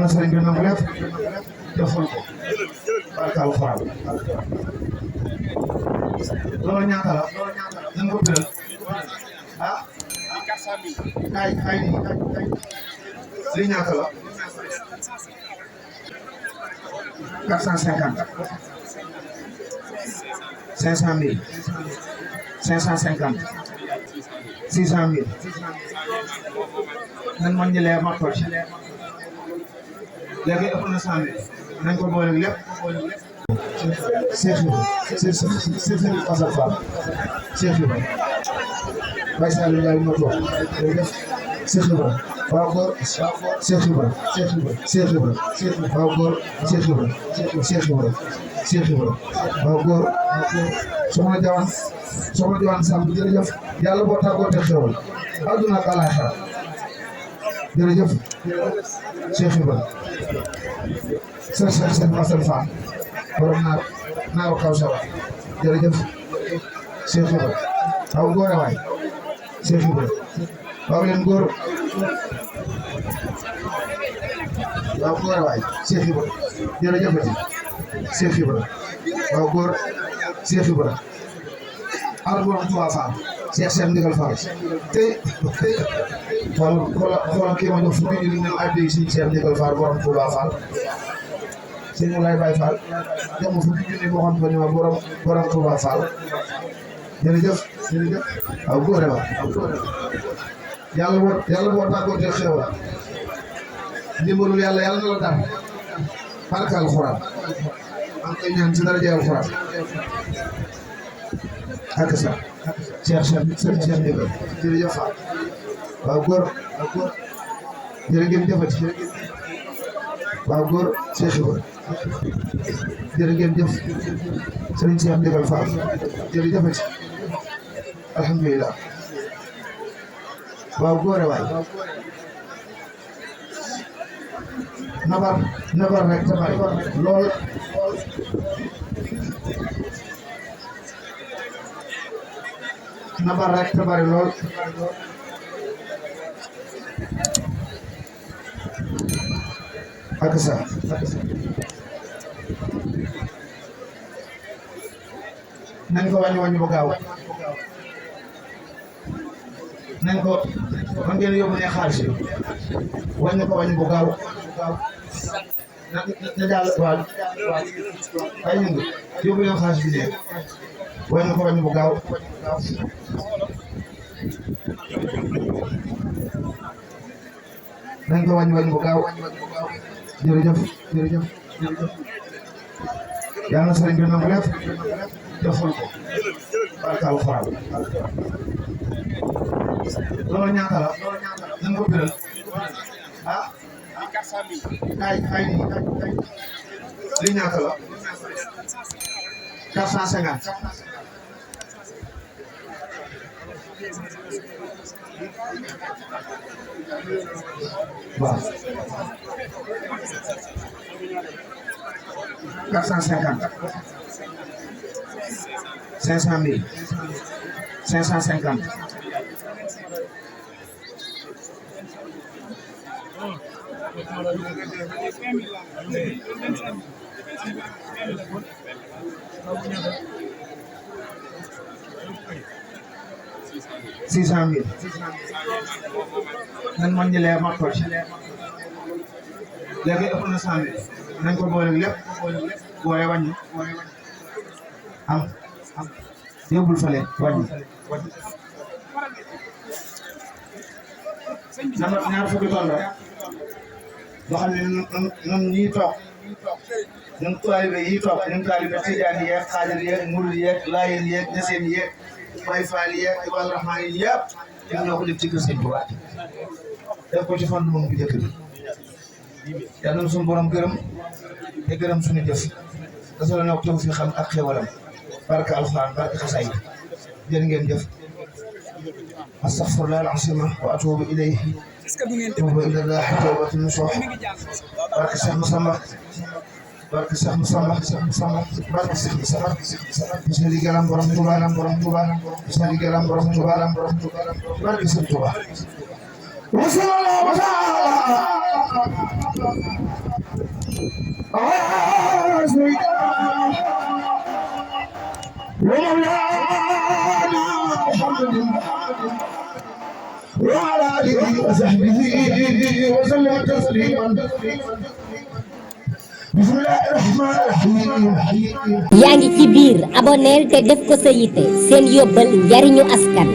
yàlla sëriñ bi nangu lépp defal ko barke alxuraan loolu ñaata la nañ ko biral ah kay nii li ñaata la 450 500 000 550 600 000 nan man ñi leer ma toj léegi ëpp na 100 000 nañ ko boole lépp Cheikh Ibrahima Fassal Fall Cheikh Ibrahima Baye Saliou Ndiaye ma toog Cheikh Ibrahima waaw góor Cheikh Ibrahima Cheikh Ibrahima waaw góor Cheikh Ibrahima Cheikh Ibrahima waaw góor soxna Jawaan Samb jërëjëf yàlla boo tàggoo te xewal àdduna ak àllaaxira jërëjëf Cheikh Ibrahima Cheikh Fassal Fall borom naaru kaw sawa jërëjëf Cheikh Ibrahima waaw góor a waay Cheikh Ibrahima waaw leen góor waaw góor a waay Cheikh Ibrahima jërëjëfati Cheikh Ibrahima waaw góor Cheikh Ibrahima ar borom Touba Fall Cheikh Ndigal Fall tey xoolal kii ma jox fukki junni ne ay béy si Cheikh Ndigal Fall borom Touba Fall sëñ Moulay Baye Fall jox ma fukki junni boo xam ne ma borom Touba Fall jërëjëf waaw góore wa yàlla boo tàggoo te xewal ndimbalul yàlla na la dal barke alxuraan maa ngi koy ñaan ci daraja alxuraan ak sa Cheikh Ndigal jërëjëf Fall waaw góor jërë ngeen jëfati waaw góor Cheikh Ibrahima jërë ngeen jëf Serigne Cheikh Ndigal Fall jërëjëfati alhamdulilah waaw góore waay nabar rek te bari lool nabar rek te bari lool ak sa nañ ko wàññi bu gaaw nañ ko man ngeen yóbbu ne xaalis bi wàññi bu gaaw na daal waaw ay ñu ngi yóbbu leen xaalis bi ne wàññi bu gaaw nañ ko wàññi bu gaaw jërëjëf yàlla na sëriñ bi nangu lépp defal ko barke alxuraan loolu ñaata la nañ ko biral ah kay nii li ñaata la 450 waaw 450 500 000 550 600 000 nan man ñi leer ma toj léegi ëpp na 100 000 nañ ko boole lépp boole wàññi am yóbbul fale wàññi ñaar fukki tonn rek boo xam ne ñun ñii toog ñun taalibe yi toog ñun taalibe tijaan yeeg xaadir yeeg murid yeeg laayeen yeeg ñaseen yeeg Baay Faal yeeg Ibaadu Rahmaan yi yëpp ñun ñoo ko def ci kër Sëñ Tuubaa def ko ci fond moom bu njëkk bi yàlla na suñu borom gërëm te gërëm suñu jëf dafa la nag taw fi xam ak xéwalam barke alxuraan barke xasaay jërë ngeen jëf astaghfirullah al-azim wa atubu ilayhi tuuba ilallah tawbatan nasuh barke Cheikh Massamba barke Cheikh Massamba barke Cheikh Massamba bisna di galam borom Tuuba bisna di galam borom Tuuba barke Cheikh Tuuba وصلى الله وسلم على سيدنا ومولانا محمد وعلى آله وصحبه وسلم تسليما بسم الله الرحمن الرحيم yaa ngi ci biir abonneel te def ko sa yite seen yóbbal njariñu askan